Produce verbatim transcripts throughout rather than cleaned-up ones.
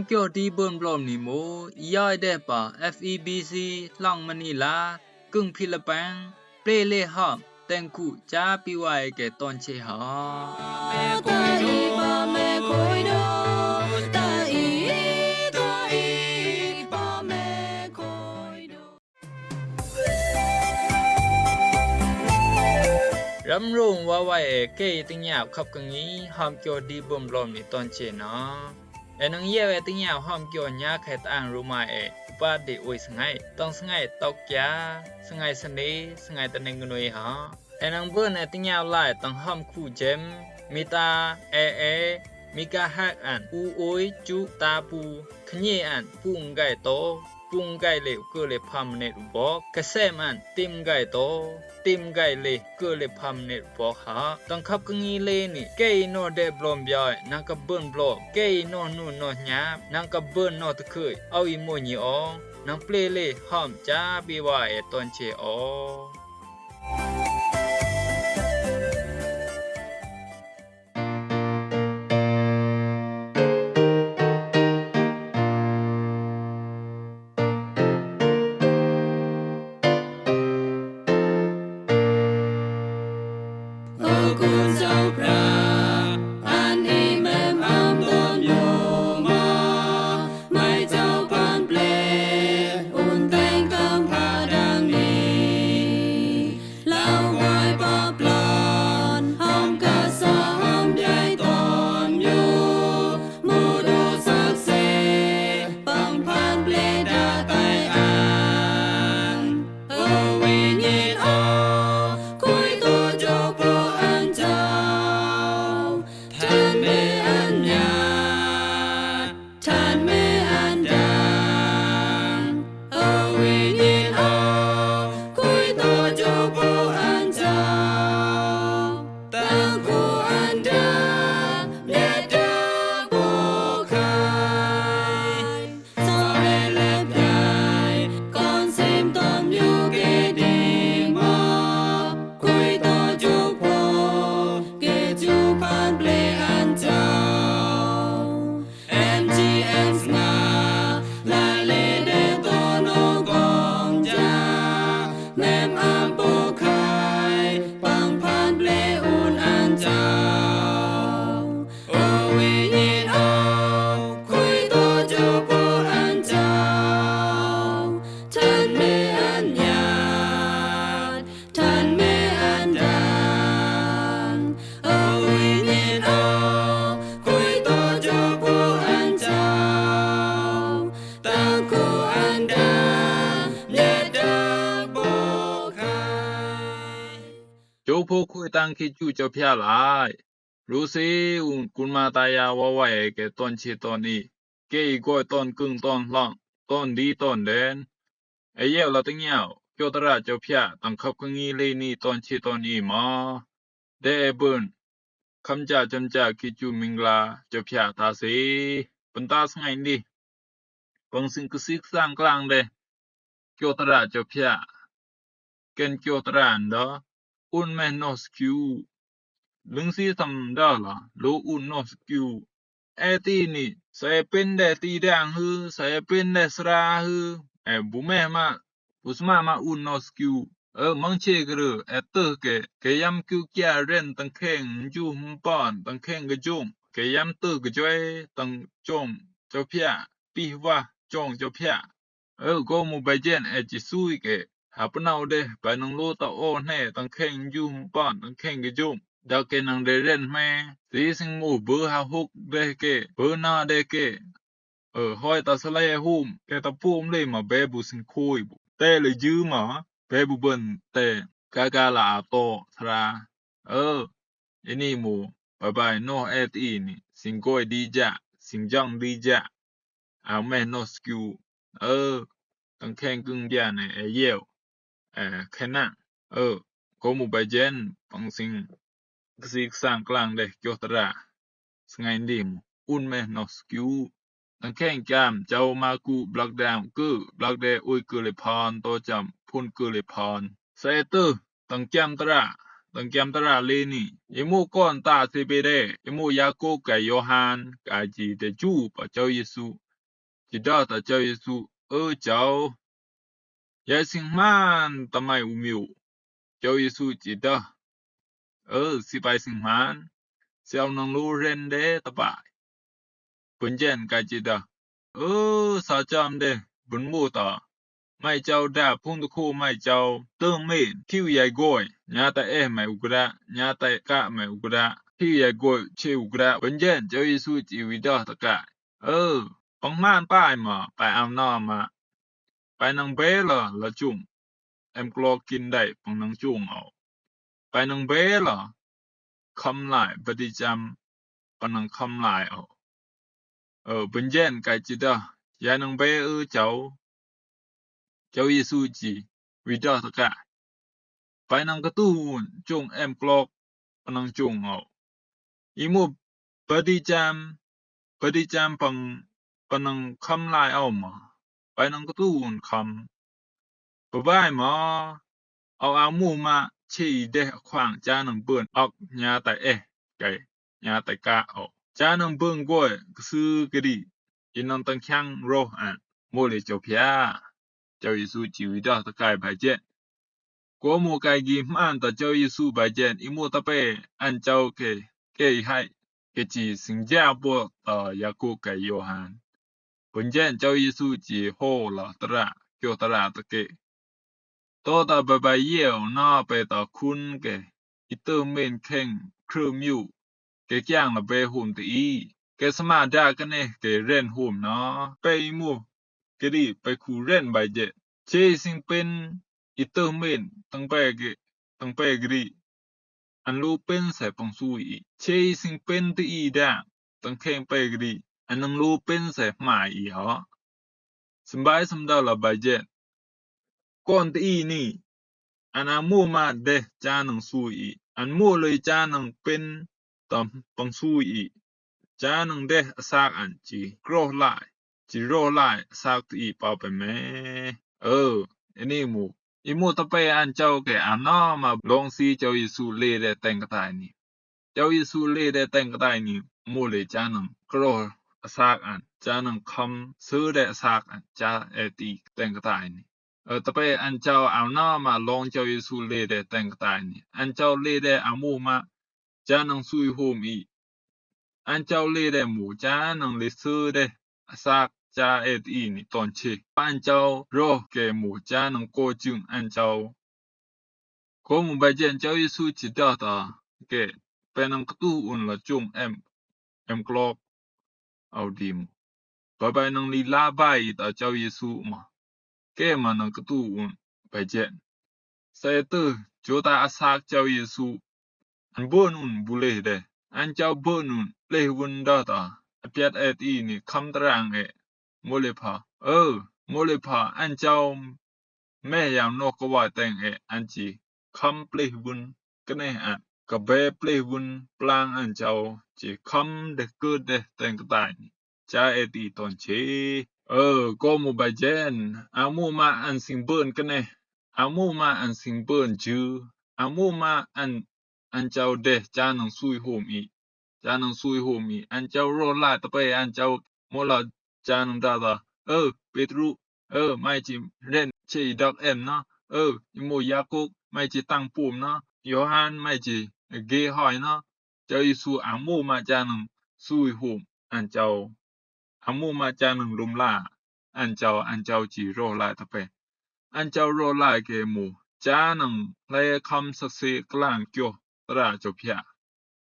Kyo di bơ̆n blom ni mo, i yoi deh pa F E B C, hlong Manila, kưng Philippines, ple le hom, teng ku, cha pi wai ke ton che ha. Ram rong wa wai e kei teng yau khap keng i, hom kyo di bơ̆n blom ni ton che na. E nang yeu e teng yau hom kyo nya khe tang ruma e, upa de oi sngai, tang sngai tok kya, sngai sene, sngai taneng gnoi ha. E nang bơ̆n e teng yau lai tang hom khu jem, mita, e e, mika hak an, u oi, chu, ta pu, khnye an, pung gai to, pung gai le u kơ le pha mnet u bok, ka sem an, tim gai to, tim gai le, kơ le pha mnet u bok ha. Tang khap keng i le ni, kei no de blom bioi, nang ka bơ̆n blom, kei no nu no nyap, nang ka bơ̆n no te khơi, au i mo nyi ong, nang ple le, hom cha bi wa e ton che ong. Lau ngoi pap lon, hom ka sa hom yai ton yu, mu du sak se, pang phan ple da tai an. Ơ wi nyin o, kui to jo po an jao, than me an nyat. Than me an dang, ơ wi nyin o, kui to jo po an jao. Tang ku an dang, me da po khai. Sa me lep dai, kon sim tom yu ke di ma. Kui to jo po, ke ju phan ple an jao. M G S nga, la le de to no gong ja, mem am po khai, pang phan ple un an jao. Ơ wi nyin o, kui to jo po an jao, than me an nyat. Than me an dang, ơ wi nyin o, kui to jo po an jao, tang ku an dang, me da po khai. Jo po kui tang ki ju jo pia lai. Lu si un kun ma ta ya wa wai ke ton chi ton i. Ke i goi ton kưng ton hlong, ton di ton den. E yeu la teng yau, kyo tara jo pia, tang khap keng i le ni ton chi ton i ma. De e bơ̆n, kham ja cham ja ki ju ming la jo pia ta si. Bơ̆n ta sngai ndi. Pang sing ksik sang klang de. Kyo tara jo pia. Ken kyo tara nda. Un meh no skiu. Lưng si sam da la, lo un no skiu. E ti ni, sa e pen de ti dang hư, sa e pen de sra hư. E bu meh ma, bu sma ma un no skiu. Ơ mang che gre, e tơ ke, ke yam kiu kia ren tang kheng ju mpon, tang kheng ke jung. Ke yam tơ ke joi, tang chong, jo pia, pi wa, chong, jo pia. Ơ, go mu bai jen e chi sui ke, ha pnau de, bai nang lu ta o ne, tang kheng ju mpon, tang kheng ke jung. Da ke nang de ren me, si sing mu bơ ha huk de ke, bơ na de ke. Ơ, hoi ta sa le hum, ke ta pum le ma be bu sing khui bu. Te le jư ma, be bu bơ̆n te, ka ka la a to, sra. Ơ, ini mu, bai bai noh et ini, sing goi di ja, sing jang di ja. A meh noh skiu, ơ, tang kheng kưng bian e, e yeu, e, khe nang, ơ, ko mu bai jen, pang sing, ksik sang klang de, kyo tara, sngai ndi mu, un meh noh skiu. Tang kheng kiam, chau ma ku, blak dang kư, blak de ui kư le phan, to cham, phun kư le phan. Sa e tơ, tang kiam tara, tang kiam tara le ni. I mu kon ta se be de, i mu Yakôb ka Yohan, ka ji de ju, pa chau Yêsu. ji dø tø Jâu Yesu: Ơ Jâu, yai singman tø may u miu. Jâu Yesu ji dø: Ơ, si bay singman, si aw nang lu ren de tø bay. Bøn jen ka ji dø: Ơ, sa jam de, bøn mu tø may Jâu da pung tø ku may Jâu tø men, kiu yai goi, nya tø eh may u gra, nya tø ka may u gra, kiu yai goi che u gra. Bøn jen Jâu Yesu ji wi dø tø ka: Ơ, pang man bay ma, bay aw nang ma. Bay nang be la, la jung em klok kin dai pang nang jung aw. Bay nang be la, kham lai, badi jam pang nang kham lai aw. Ơ, bøn jen ka ji dø: Yai nang be, ơ Jâu. Jâu Yesu ji wi dø tø ka: Bay nang katu un jung em klok pang nang jung aw. I mu badi jam, badi jam pang, pang nang kham lai aw ma. Bay nang katu un kham. Bye bye ma. Aw, aw mu ma che i deh a khwang, ja nang bun ak nya tai eh kai nya tai ka aw. Ja nang bun goi ksư kri i nang tang khiang roh an. Mu le Jâu phiah. Jâu Yesu ji wi dø tø kai ba jet. Ko mu kai gi hman tø Jâu Yesu ba jet, i mu tø pe an Jâu ke, ke i hai, ke ji sing ja bok tø Yakub kai Yohan. Bun jen Jâu Yesu ji ho la tara, kyo tara tø ke. Tø tø ba ba yeo na pe tø kun ke, i tø men kheng krø miu, ke kiang la be hum tø i, ke sma da ke ne ke ren hum na, pe i mu, ke di pe ku ren ba jet. Che i sing pen i tø men, tang pe ke, tang pe ke di. An lu pen se pang sui i. Che i sing pen tø i da, tang kheng pe ke di. An nang lu pen se hmai i ha. Symbai symdau la ba jet. Kon tø i ni, an a mu ma deh ja nang sui i. An mu le ja nang pen tø pang sui i. Ja nang deh a sak an ji roh lai, ji roh lai a sak tø i pau pe me. Ơ, i ni mu. I mu tø pe an Jâu ke a na ma long si Jâu Yesu le de teng ka tai ni. Jâu Yesu le de teng ka tai ni, mu le ja nang kro a sak an, ja nang kham sơ de a sak an, ja e ti teng ka tai ni. Ơ, tø pe an Jâu a na ma long Jâu Yesu le de teng ka tai ni. An Jâu le de a mu ma ja nang sui hum i. An Jâu le de mu ja nang le sơ de a sak ja e ti ni ton che. An Jâu roh ke mu ja nang ko jung an Jâu. Ko mu ba jen Jâu Yesu ji dø tø ke, pe nang katu un la jung em, em klok au di mu. Ba bai nang li la bai tø Jâu Yesu ma. Ke ma nang katu un ba jen. Sa e tø, jo ta a sak Jâu Yesu. An bun un bu le de. An Jâu bun un le wun dø tø. A piat e ti ni kham trang e. Mu le pa. Ơ, mu le pa an Jâu meh yau nok ka wa teng e an ji kham pleh wun kene an. Ka be pleh wun plang an Jâu ji kham de kut de teng ka tai ni. Ja e ti ton che. Ơ, ko mu ba jen. A mu ma an sing bun kene. A mu ma an sing bun ju. A mu ma an an Jâu deh ja nang sui hum i. Ja nang sui hum i. An Jâu roh lai tø pe an Jâu mu la ja nang da da. Ơ, Petru. Ơ, mai ji ren che i dø em na. Ơ, i mu Yakub mai ji tang pum na. Yohan mai ji ge hoi na. Jâu Yesu a mu ma ja nang sui hum an Jâu. A mu ma ja nang lum la an Jâu, an Jâu ji roh lai tø pe. An Jâu roh lai ke mu ja nang le kham sa se klang kyo tara Jâu phiah.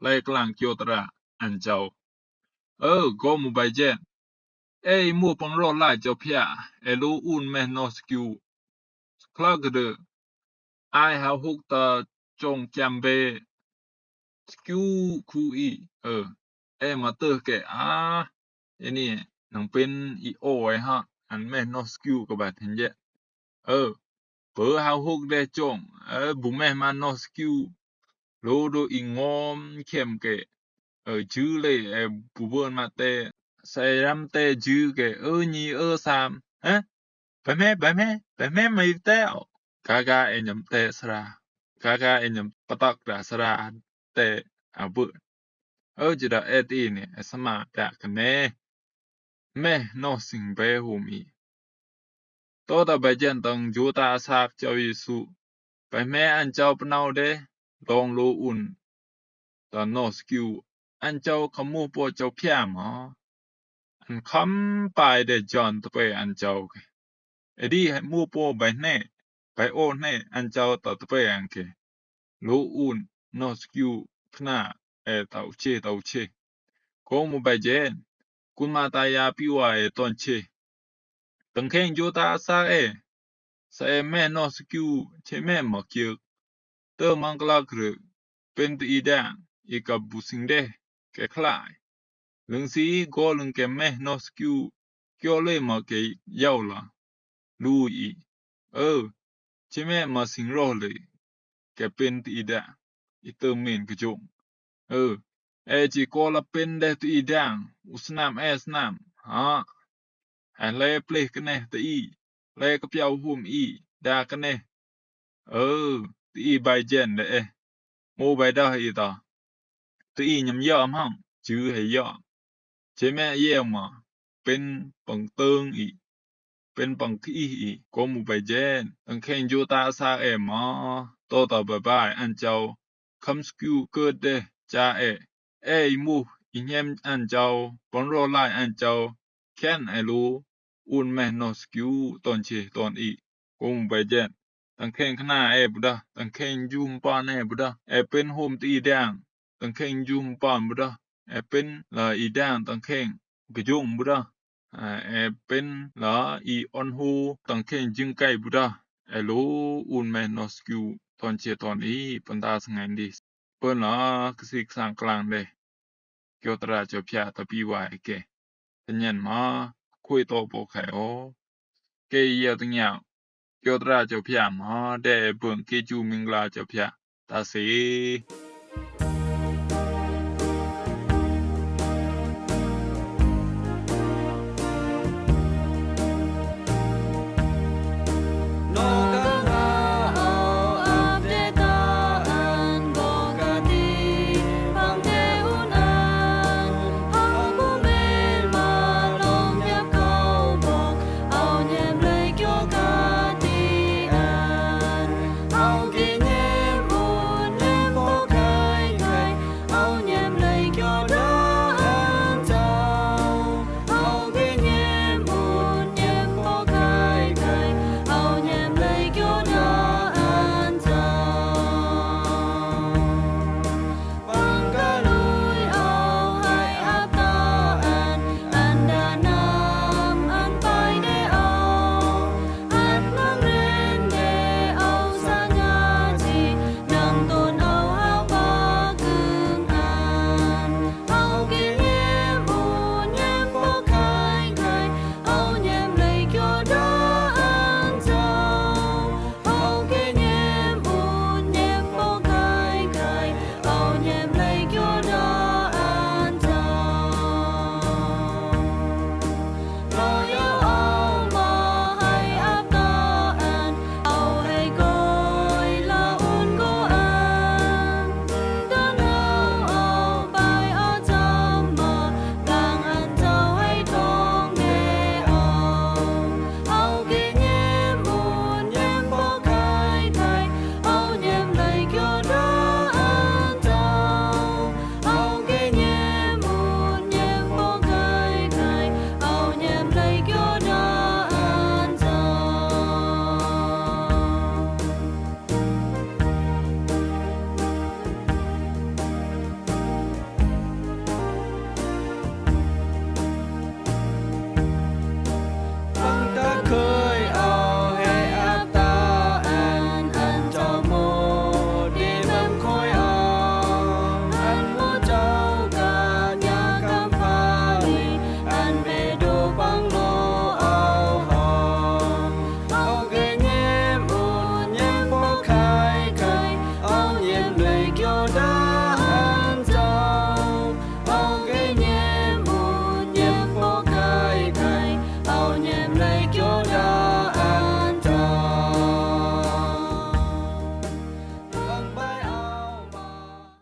Le klang kyo tara an Jâu. Ơ, ko mu ba jen. E i mu pang roh lai Jâu phiah. E lu un meh noh skiu. Kla ke de. Ai ha huk tø jong kiam be. Skiu ku i. Ơ. E ma tø ke a. E ni nang pen i o e ha. An meh noh skiu ka ba ten je. Ơ. Pơ ha huk de jong. Ơ, bu meh ma noh skiu. Lu du i ngom kem ke. Ơ, ju le e bu bun ma te. Sa e ram te ju ke. Ơ, ni ơ sam. Ơ. Ba me, ba me, ba me mai te o. Ka ka e nyam te sra. Ka ka e nyam patak da sra te a bu. Ơ, ji da e ti ni, e sama da kene. meh noh sing be hum i. Totā Bajan tang jota asak Jao Yesu, bai meh an jao pnau de, dong lo un tang noh skiu, an jao kam mu po jao piam o. An kam pai de Jon tpe an jao ke. Edi hai mu po bai ne, bai o ne an jao ta tpe an ke. Lo un noh skiu kna e tau che tau che. Ko mu Bajan, kun mata ya piwa e ton che. Tang keng jota asak e, sa e meh noh skiu che meh ma kiek. Tơ mang klak re, pen te i dang, i kap bu sing de, ke klai. Leng si go leng ke meh noh skiu, kio le ma ke yau la. Lu i. Ơ, che meh ma sing roh le, ke pen te i dang, i tơ men ke jong. Ơ, e chi ko la pen de te i dang, u snam e snam, ha. E le ple kene te i, le ke piau hum i, da kene. Ơ, te i Bajan de e. Mo bai da i ta. Te i nyam ya mang, chư he ya. Che meh ye ma, pen pang teng i. Pen pang ki i, ko mu Bajan, tang keng jota asak e ma, totā bai bai an jao, kam skiu ke de, cha e, e i mu, i nyem an jao, pang ro lai an jao, ken e lo, un meh noh skiu, ton che, ton i, ko mu Bajan, tang keng kna e bu da, tang keng jum pan e bu da, e pen hum te i dang, tang keng jum pan bu da, e pen la i dang tang keng, ke jong bu da. A, e pen la i on hu tang keng jing kai bu da. E lo un meh noh skiu ton che ton i panta sngai ndi. Pen la ke sik sang klang de. Kio tra cho pia ta pi wa e ke. Te nyen ma, khui to po khai o. Ke ya te nyau. Kio tra cho pia ma, de e beng ke ju ming la cho pia. Ta se.